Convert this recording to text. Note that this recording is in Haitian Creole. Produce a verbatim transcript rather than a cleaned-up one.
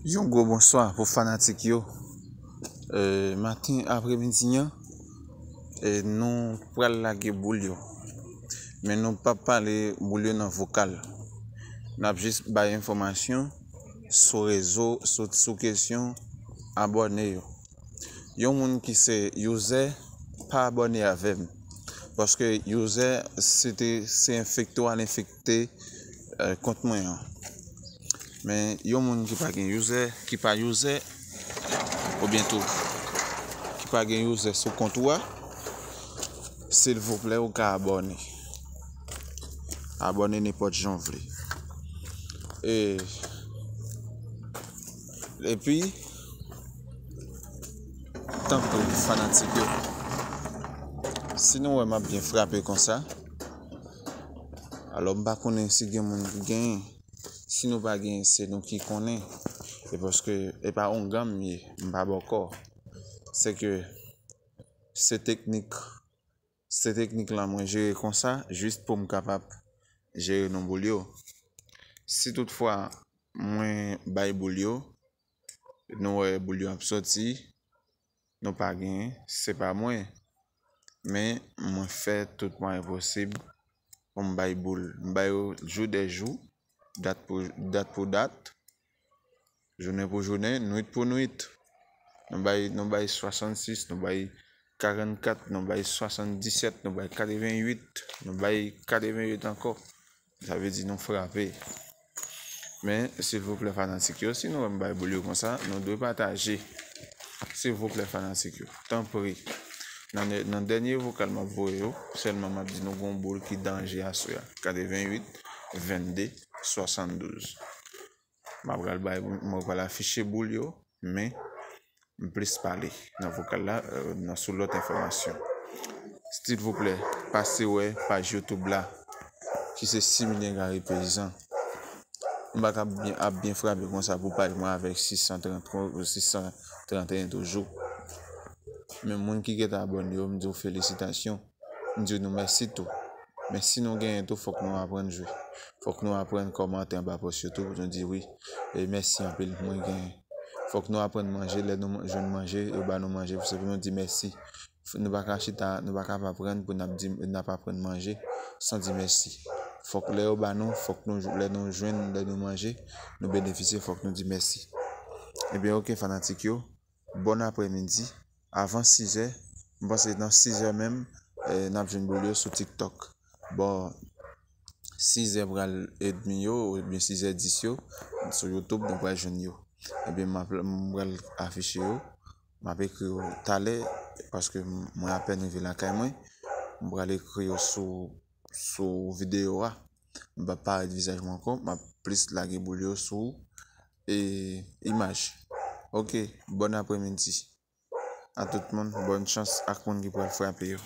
Yon gwo bonswa pou fanatik yo. E, maten apremidi an, e, nou pral lage boul yo. Men nou p ap pale boul yo nan vokal. N ap jis bay enfòmasyon sou rezo, sou, sou kesyon abòne yo. Yon moun ki se user pa abòne avè m. Paske user se te, se enfekte w al enfekte, e, kont mwen an. Men yon moun ki pa gen user, ki pa user, oubyen tou, ki pa gen user sou kont ou a, silvouplè ou ka abòne. Abòne nenpòt jan w vle. E, epi, tanpri, fanatik yo, si nou wè m ap byen frape konsa, alò m pa konnen si gen moun ki genyen. Si nou pa genyen, se nou ki konnen. E paske e pa ongan m ye, m pa bòkò. Se ke se teknik, se teknik la mwen jere konsa, jis pou m kapab jere non boul yo. Si toutfwa mwen bay boul yo, nou wè boul yo ap soti, nou pa genyen, se pa mwen. Men mwen fè tout mwayen posib pou m bay boul. M bay yo jou dè jou, dat pou, dat pou dat, jounen pou jounen, nwit pou nwit. Nou bay, nou bay swasannsis, nou bay karannkat, nou bay swasanndisèt, nou bay katrevenwit, nou bay katrevenwit ankò. Sa vle di nou frape. Men, silvouplè, fanatik yo, si nou wè m bay boul yo konsa, nou dwe pataje. Silvouplè, fanatik yo, tanpri. Nan, nan dènye vokal m ap voye yo, sèlman m ap di nou gon boul ki danje aswè a. Katrevenwit, vennde, swasanndouz. M ap pral bay, mwen pral afiche boul yo, men m plis pale nan vokal la, e, nan sou lòt enfòmasyon. Silvouplè, pase wè paj YouTube la, ki se Similyen Gary Peyizan. M pa ka byen, ap byen frape konsa pou paj mwen avèk sis san trant, sis san trant e en toujou. Men moun ki gentan abòne yo, m di w felisitasyon. M di nou mèsi tou. Men si nou genyen tou, fòk nou aprann jwe. Fòk nou aprann kòmante anba pòs yo tou pou nou di wi. E mèsi anpil, mwen genyen. Fòk nou aprann manje, lè nou man-, jwenn manje, yo ba nou manje, se pou nou di mèsi. F-, nou pa ka chita, nou pa ka pa pran pou n ap di, n ap aprann manje san di mèsi. Fòk lè yo ba nou, fòk nou, lè nou jwenn, lè nou manje, nou benefisye, fòk nou di mèsi. Ebyen, oke, fanatik yo, bòn aprèmidi, avan sizè, m panse nan sizè menm, e, n ap jwenn boul yo sou TikTok. Bò sizè pral edmi yo, oubyen sizè dis yo, sou YouTube, nou pral jwenn yo. Ebyen, m ap, m pral afiche yo, m ap ekri yo talè, paske m-, mwen apèn rive lakay mwen, m pral ekri yo sou, sou videyo a. M p ap parèt vizaj mwen ankò, m ap plis lage boul yo sou, e, imaj. Oke, bòn aprèmidi a tout moun, bòn chans ak moun ki pral frape yo.